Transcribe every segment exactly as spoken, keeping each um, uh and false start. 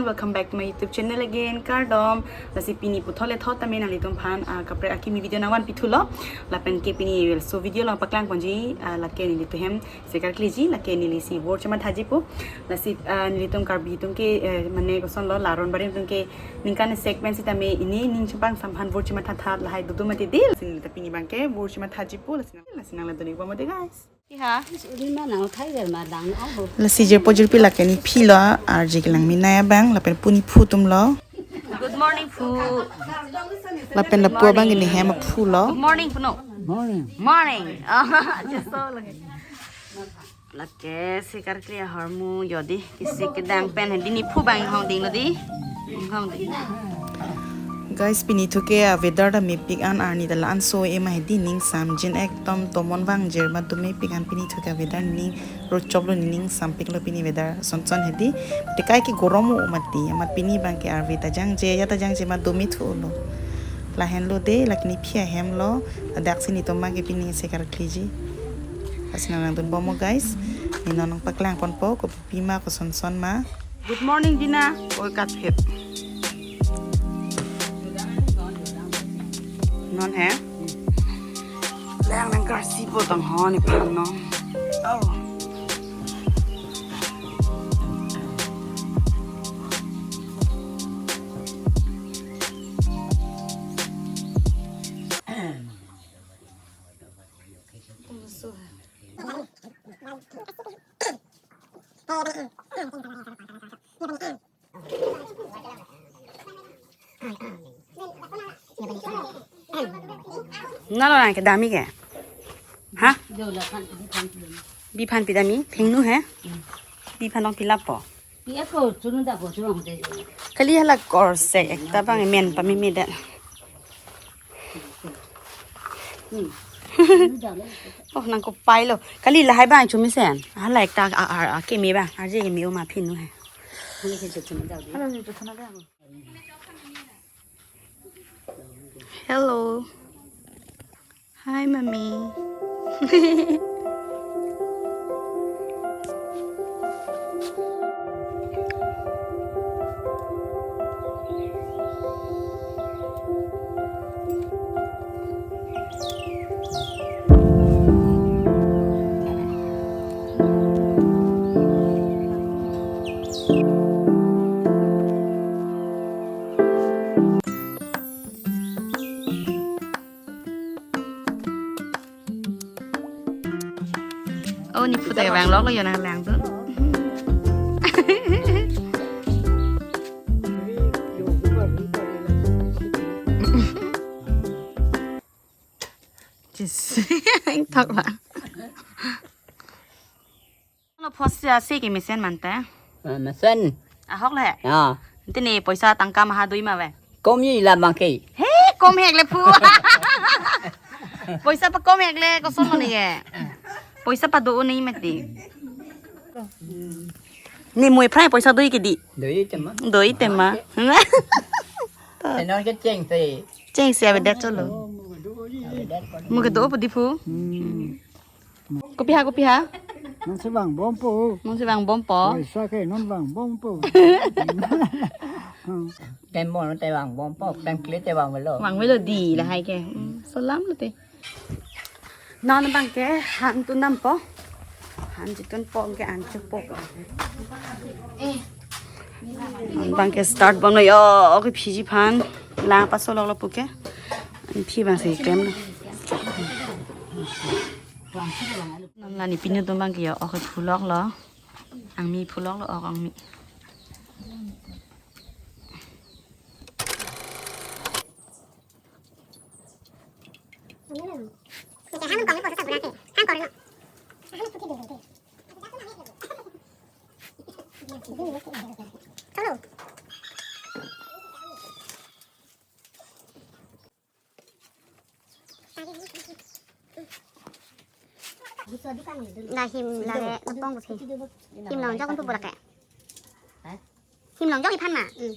Welcome back to my YouTube channel again. Kardom. Lasi pini puthot le thot tame nanglitum aphan, ah, kaprek akimi video nangvanpi thulo. Lapen ke pini so video along paklang ponji, ah, lake nelitum hem se karkleji, lake neli si vote chemathaji pu. Lasi, ah, nelitum Karbi atum ke, eh, mane kosonlo, laron barim atum ke ningkan isi pen sitame pini ning chepang samphan vote chemathathat lahai dodo mati dil. Lasi nelitum pini abangke vote chemathaji pu. Lasi nang, lasi nanglang dun-ik bom de, guys. Iha. Uli ma nang thai ver ma dang aho. Lasi jirpo jirpi lake ne philo, arje kelang minai abang, lapen pini phu atumlo. Good morning, phu. Lapen lapu abang ne hem aphulo. Good morning, phu no. Morning. Morning. Just so lake. Lake se karkli ahormu jodi. Kisi kedang pen hedi ne phu abang hong dinglo di. Hong ding. Guys, pini thu ke, ah, weather ta mepik an, arni ta la-an so ema hedi ning samjin ekdom tomon vangjir ma do mepik an pini thu ke weather ning rochoplo, ning sampiklo pini weather sonson hedi. Tekai ke gorom o mati, amat pini abangke arve ta jangje, ya ta jangje ma do me thulo. Lahenlo de, lake ne phi ahemlo, daksi nelitum abangke pini se karkliji. Lasi nanglang dun bom o guys, ne non nangpaklang ponpo, ko pima kosonson ma. Good morning, Dina. Oi, kat phit. Non he. Lang lang karsi po tang ho nephan non. Oh. Nalo nang kedam-ik ke? Ha? Biphan pidam-ik? Thengno he? Biphan along pilap po? Kali hala korsek ekta abang men pameme det. Oh, nangkopai lo. Kali lahai abang chomesen. Hala ekta a, a, a, keme abang. Arje keme o ma phin no he. Hello. Hi, mommy. Oh, ne phu ta vangloklo, yo nanglang dun. Jis. Thok la. Lo phos ase kemesen manta. Ah, mesen. Ahok le. Ya. Tini poisa tangka maha dui ma ve. Kom-i la abangke. He, kom hek le phu. Poisa pa kom hek le koson lo ne ye. Poisa pa do ne mati. Ne moi phrai poisa dui ke di. Dui tema. Dui tema. Enon ke chengse. Chengse avedet cholo. Mu kedo po di phu. Hmm. Kopi ha, kopi ha? Non si vangbompo. Non si vangbompo. Poisa ke non vangbompo. Temon te vangbompo, tangkle te vangvelo. Vangvelo di lahai ke. Hmm, so lam lo te. Non abangke han tun dampo. Han chitun po ke an chupo. Abangke start bomlo yo, ok phiji aphan. Lang pasoloklo puke. An phi abang si klem lo. Non la ne pinu atum abangke yo, ok phuloklo. Angmi phuloklo, ok angmi. La him la le, la pong ko si. Him long jok tu pura ke. Him long jok iphan ma. Hmm.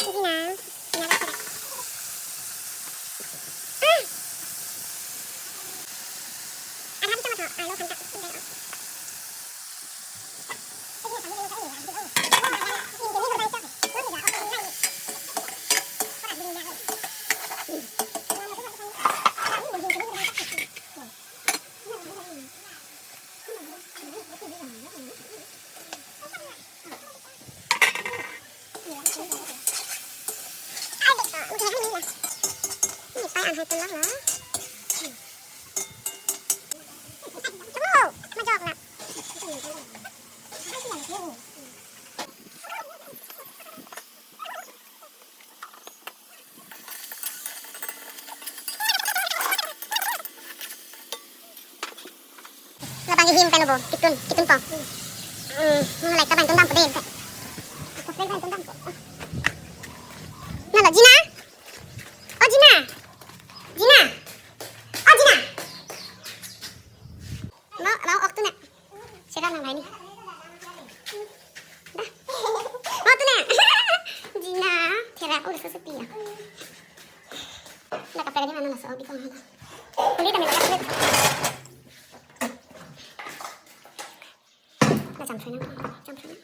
Jina, jina lak sida. Ah! Adha bisa matha, alo kanta. Labang him pen bo, kitun, kitun pong. Hmm, nang like ta bang tun dampo dei. Ako play bang tun dampo. Nalo, Jina? Oh, Jina. Jina. Oh, Jina. Mau, mau ok tu nak. Sera nang lain ni. Dah. Mau tu nak. Jina. Tera, oh, so sepi ya. Nak apa lagi mana masuk gitu. Kulit kami pakai kulit. Nah, campur nang, campur nang.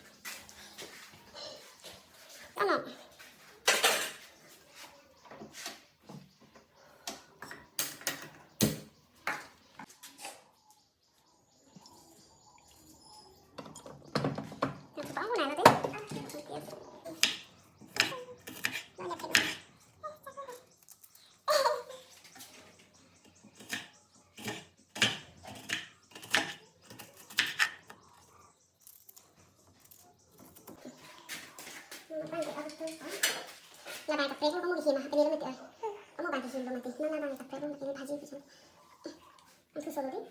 Ano? Labang kaprek mo kamu kihim ah, pini lo mati oi. Kamu bang kihim lo mati. Nang labang kaprek mo pini bhaji kihim. Ang suso lo di.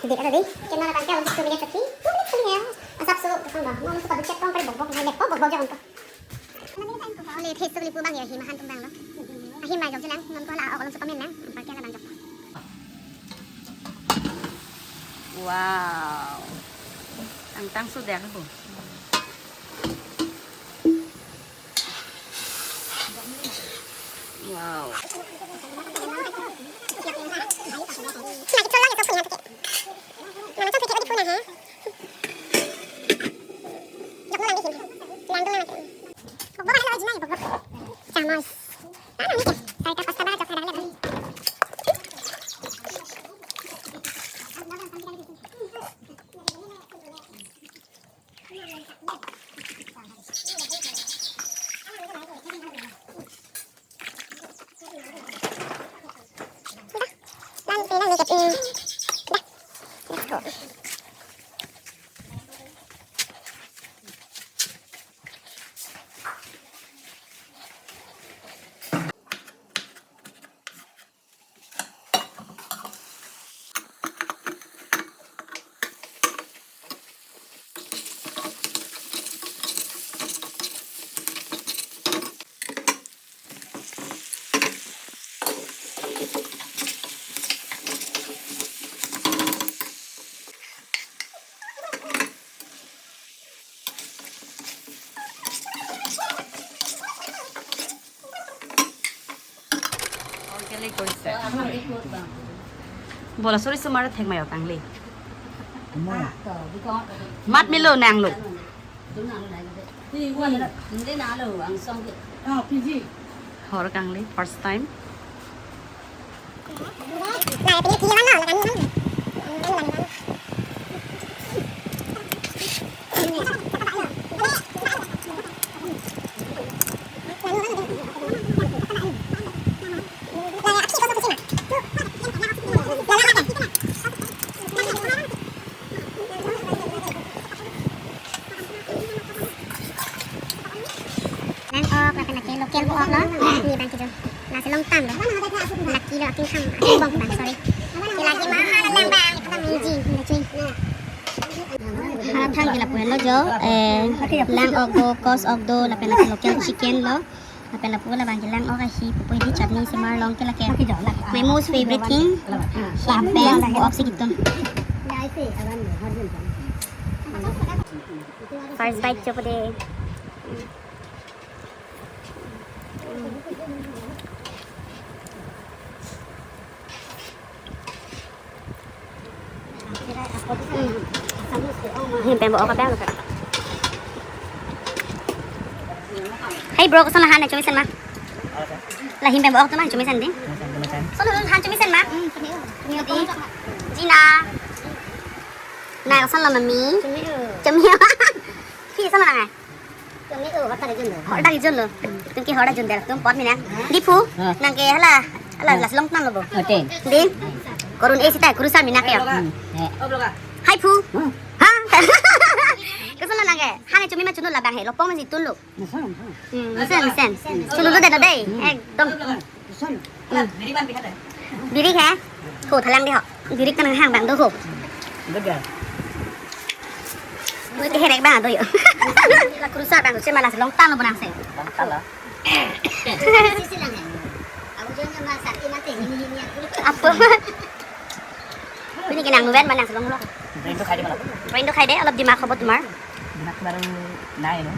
Dei, ada dei. Kena akan kaya untuk minyak sapi. Minyak sapi ya. Asap su, kesang dah. Mau untuk padu cek kong pada bok-bok, ngai bok-bok aja untuk. Ole, taste sekali pu bang ya, him ahan tum bang lo. Ahim mai jok jelang, non ko la, ok, langsung komen lang. Pakai la bang jok. Wow. Tangtang sudah bu. Wow. Chamos. Bola suri sumar thek mayo kangli. Mat milo nanglo. Hor kangli first time. Sorry. Lagi mahal lang bang, kita minji, minji. Halathang ke lapu henlo jo, eh, lang ok do, kos ok do, lapen lake local chicken lo. Lapen lapu labang ke lang ok ahi, pupu di chutney si mar long ke lake. My most favorite thing, lapen bo ok si kitun. First bite jo pade. Him pen bo ok abang. Hey bro, koson la han chomi sen ma? La him pen bo ok ma chomi sen di. Koson la han chomi sen ma? Di. Jina. Na koson la mami? Chomi. Chomi. Ki koson la nang? Hor dak jun lo. Tum ke hor dak jun der tum pot mina. Diphu. Ha. Nang ke hala. Hala, ha, lasi longtang lo bo. Ote. Di. Korun e sita kuru sa mina ke. Hmm. He. Hai phu. Hmm. Ha. Koson la nang ke? Hane chomi ma chunu labang he. Lopong ma si tun lo. Mesen, mesen. Hmm, mesen, mesen. Chunu lo de de. Hmm. Ekdom. Biri ke? Ho thalang di ho. Biri kan hang bang do ho. Betul. Ui ke herek bang do yo. La kuru sa bang do si ma lasi longtang lo bonang se. Longtang lo. Apa? Ini ke nang ven ma nang si long lo. Brain to khai de malah. Brain to khai de, olop dimak hobo tumar. Dimak baru naik lo.